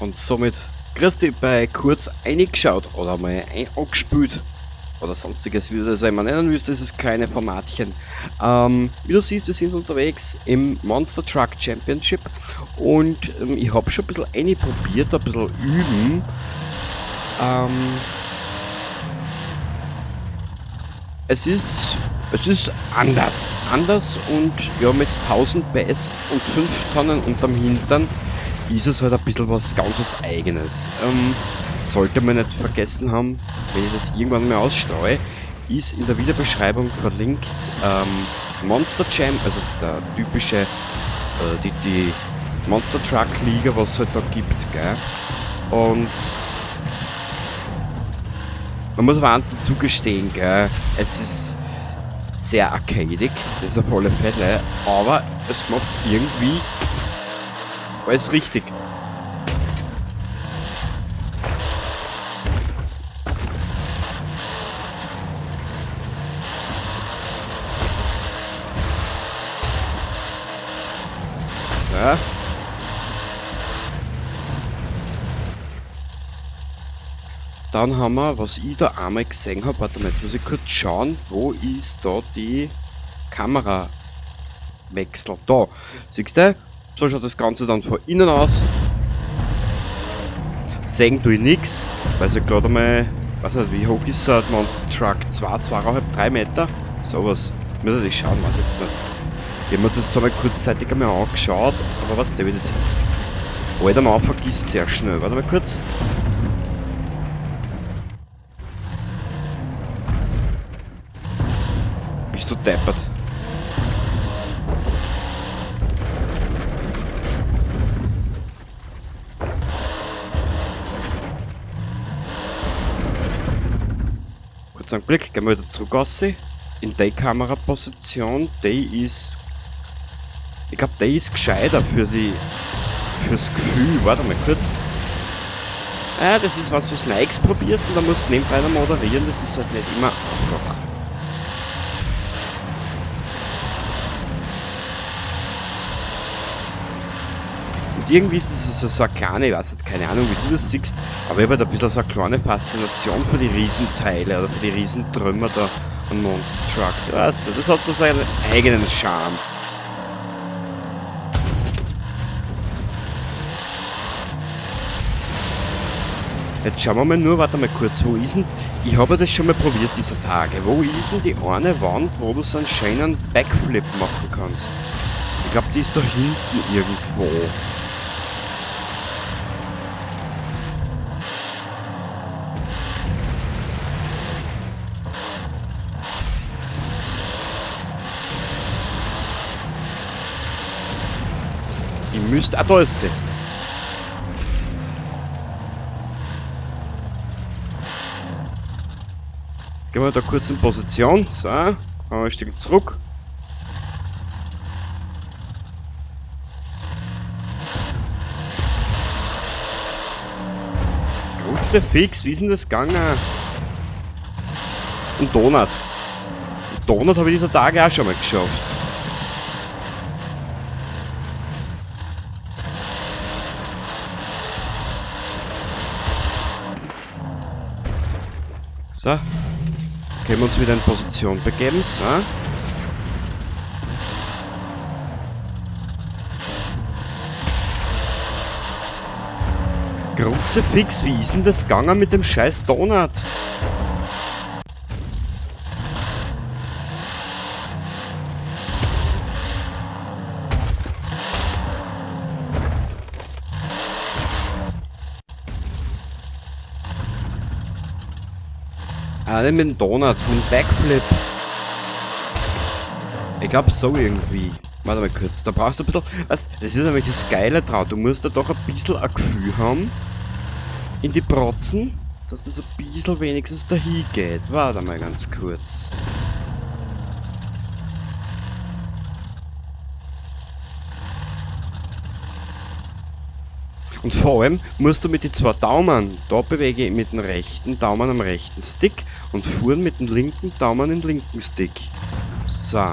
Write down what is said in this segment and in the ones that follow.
Und somit grüß dich bei kurz eingeschaut oder mal angespielt oder sonstiges, wie du das einmal nennen willst, das ist kleine Formatchen. Wie du siehst, wir sind unterwegs im Monster Truck Championship und ich hab schon ein bisschen einprobiert, ein bisschen üben. Es ist anders. Anders und ja, mit 1000 PS und 5 Tonnen unterm Hintern ist es halt ein bisschen was ganz was Eigenes. Sollte man nicht vergessen haben, wenn ich das irgendwann mal ausstreue, ist in der Videobeschreibung verlinkt, Monster Jam, also der typische, die Monster Truck Liga, was es halt da gibt, gell? Und man muss aber eins dazu gestehen, gell? Es ist sehr arcadig, das ist auf alle Fälle, aber es macht irgendwie alles richtig. Ja. Dann haben wir, was ich da einmal gesehen hab, warte mal, jetzt muss ich kurz schauen, wo ist da die Kamerawechsel? Da, siehst du? So schaut das Ganze dann von innen aus. Sehen tue ich nix, weil sie gerade einmal, weiß nicht, wie hoch ist so ein Monster Truck? 2, zweieinhalb, 3 Meter? Sowas. Muss ich schauen, was jetzt nicht. Ich hab mir das zwar mal kurzzeitig einmal angeschaut, aber was der, wie das ist. Alter, man vergisst sehr schnell. Warte mal kurz. Bist du deppert? Kurz einen Blick, gehen wir wieder zurück raus. In die Kameraposition, die ist. Ich glaub, die ist gescheiter fürs Gefühl. Warte mal kurz. Ah, das ist was, was Nikes probierst und dann musst du nebenbei noch moderieren. Das ist halt nicht immer einfach. Und irgendwie ist es so eine kleine, ich weiß nicht, keine Ahnung, wie du das siehst, aber ich hab halt ein bisschen so eine kleine Faszination für die Riesenteile oder für die Riesentrümmer da an Monster Trucks. Weißt du, das hat so seinen eigenen Charme. Jetzt schauen wir mal nur, warte mal kurz, wo ist denn... Ich habe das schon mal probiert dieser Tage. Wo ist denn die eine Wand, wo du so einen schönen Backflip machen kannst? Ich glaub, die ist da hinten irgendwo. Die müsste... Ah, da ist sie. Gehen wir da kurz in Position. So, machen wir ein Stück zurück. Kruzifix, wie ist denn das gegangen? Ein Donut. Ein Donut habe ich dieser Tage auch schon mal geschafft. So. Können wir uns wieder in Position begeben, so. Kruzifix, wie ist denn das gegangen mit dem scheiß Donut? Ah, nicht mit dem Donut, mit dem Backflip. Ich glaub so irgendwie. Warte mal kurz, da brauchst du ein bisschen... Weißt, das ist nämlich das Geile dran. Du musst da doch ein bisschen ein Gefühl haben. In die Protzen, dass das ein bisschen wenigstens dahin geht. Warte mal ganz kurz. Und vor allem musst du mit den 2 Daumen, da bewege ich mit dem rechten Daumen am rechten Stick und fuhren mit dem linken Daumen den linken Stick. So.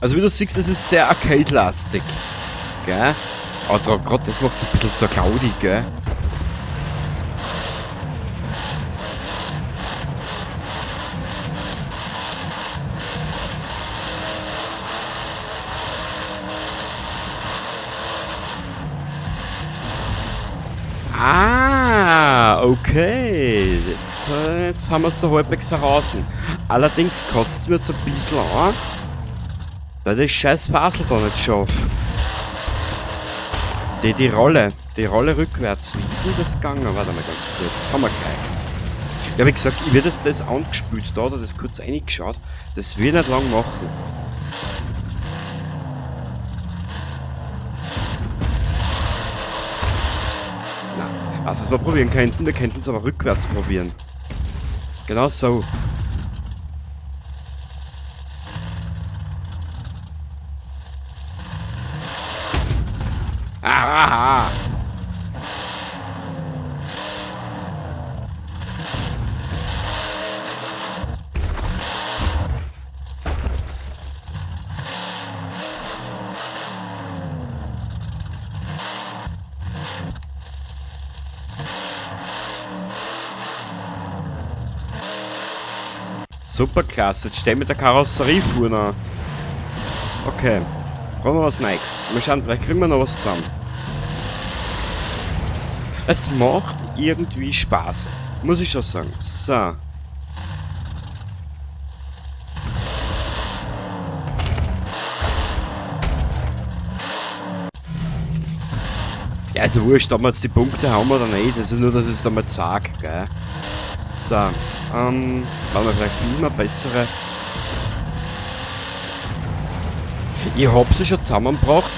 Also wie du siehst, es ist sehr arcade-lastig. Gell? Aber gerade das macht es ein bisschen so Gaudi, gell? Ah, okay. Jetzt haben wir es so halbwegs heraus. Allerdings kotzt es mir jetzt ein bisschen an, weil ich scheiß Fasel da nicht schaffe. Die Rolle rückwärts. Wie ist denn das gegangen? Warte mal ganz kurz. Haben wir gleich. Ja, wie gesagt, ich werde jetzt das angespült da, oder das kurz reingeschaut. Das will ich nicht lang machen. Na, was wir probieren könnten, wir könnten es aber rückwärts probieren. Genau so. Ah, Super klasse, jetzt stehen mit der Karosserie vorne. Okay, brauchen wir was Neues. Mal schauen, vielleicht kriegen wir noch was zusammen. Es macht irgendwie Spaß, muss ich schon sagen. So. Ja, also wurscht, ob wir jetzt die Punkte haben oder nicht. Das ist nur, dass ich es da mal zeig, gell? So. Machen wir vielleicht immer bessere. Ich hab sie schon zusammengebracht.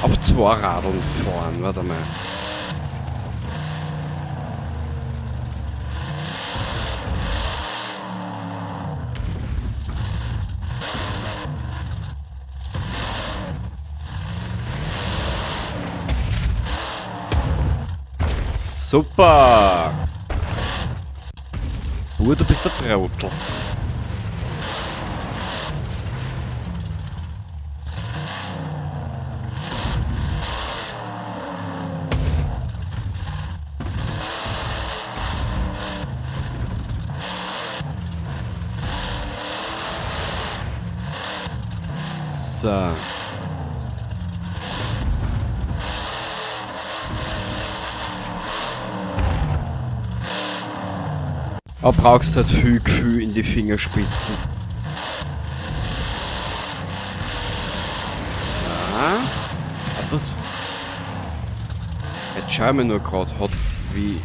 Auf zwei Radeln fahren. Warte mal. Super! Buh, du bist der Trottel. So. Aber brauchst halt viel Gefühl in die Fingerspitzen. So. Also das... Jetzt schau ich mir nur grad, hat wie...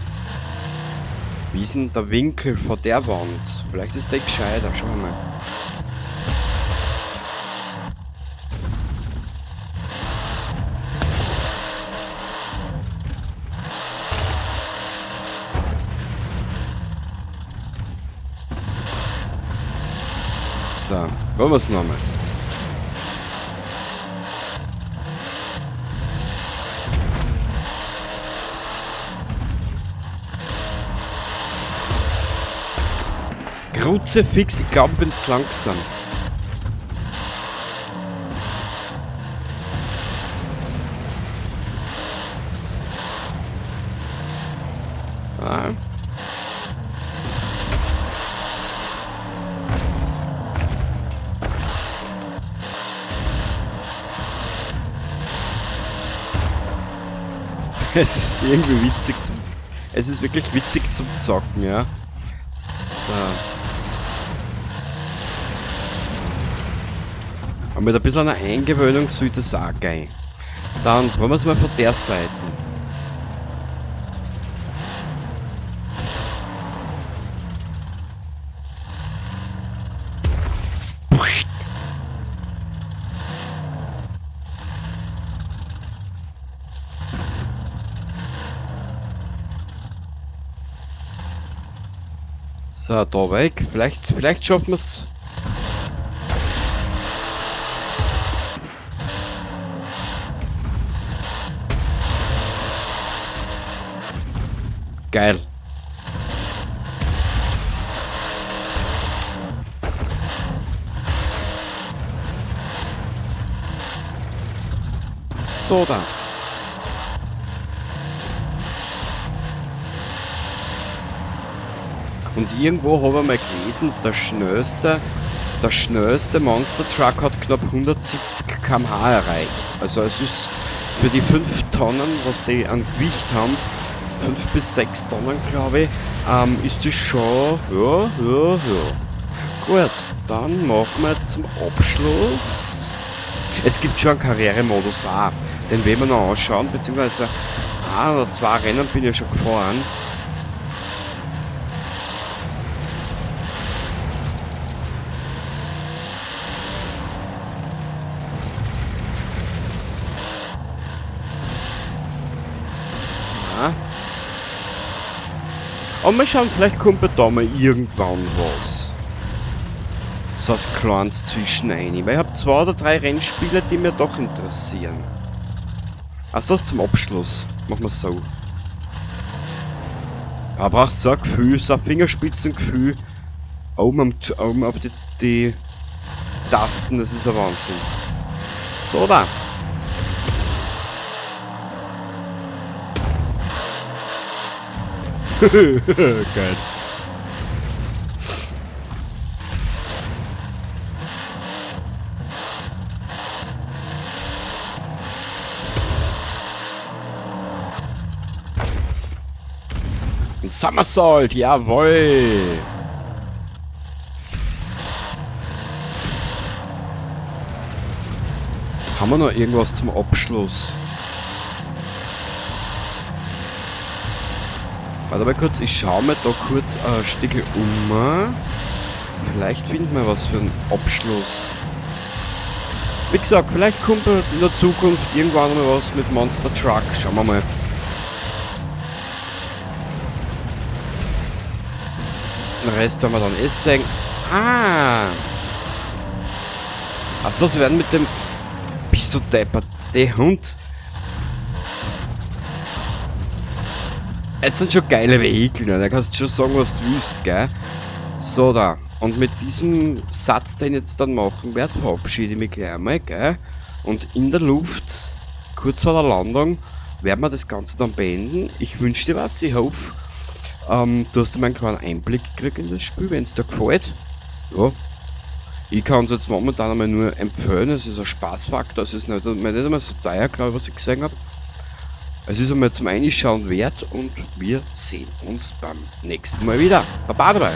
Wie ist denn der Winkel von der Wand? Vielleicht ist der gescheiter, schauen wir mal. So, wollen wir es nochmal. Kruzifix, ich glaube, ich bin zu langsam. Ah. Es ist irgendwie witzig zum... Es ist wirklich witzig zum Zocken, ja. So. Aber mit ein bisschen einer Eingewöhnung sollte es auch gehen. Dann probieren wir es mal von der Seite. So, da weg. Vielleicht schaffen wir's. Geil. So da. Und irgendwo habe ich mal gelesen, der schnellste Monster Truck hat knapp 170 km/h erreicht. Also es ist für die 5 Tonnen, was die an Gewicht haben, 5 bis 6 Tonnen, glaube ich, ist das schon, ja, ja, ja. Gut, dann machen wir jetzt zum Abschluss. Es gibt schon einen Karrieremodus auch, den werden wir noch anschauen, beziehungsweise 1 oder 2 Rennen bin ich schon gefahren. Und mal schauen, vielleicht kommt bei da mal irgendwann was. So was Kleines zwischen ein. Weil ich hab 2 oder 3 Rennspiele, die mir doch interessieren. Also das zum Abschluss. Machen wir so. Ja, brauchst so ein Gefühl, so ein Fingerspitzengefühl. Oben auf die Tasten, das ist ein Wahnsinn. So da. Geil. Ein Somersault, jawohl. Haben wir noch irgendwas zum Abschluss? Warte mal kurz, ich schau mir da kurz ein Stück um. Vielleicht finden wir was für einen Abschluss. Wie gesagt, vielleicht kommt in der Zukunft irgendwann mal was mit Monster Truck. Schauen wir mal. Den Rest werden wir dann eh sehen. Ah! Achso, sie werden mit dem... Bist du deppert? Der Hund... Es sind schon geile Vehikel, ne? Da kannst du schon sagen, was du willst, gell? So, da. Und mit diesem Satz, den ich jetzt dann machen werde, verabschiede ich mich gleich einmal, gell? Und in der Luft, kurz vor der Landung, werden wir das Ganze dann beenden. Ich wünsche dir was, ich hoffe, du hast mal einen kleinen Einblick gekriegt in das Spiel, wenn's dir gefällt. Ja. Ich kann's jetzt momentan einmal nur empfehlen, es ist ein Spaßfaktor, es ist nicht einmal so teuer, glaub ich, was ich gesehen hab. Es ist einmal zum Einschauen wert und wir sehen uns beim nächsten Mal wieder. Baba dabei!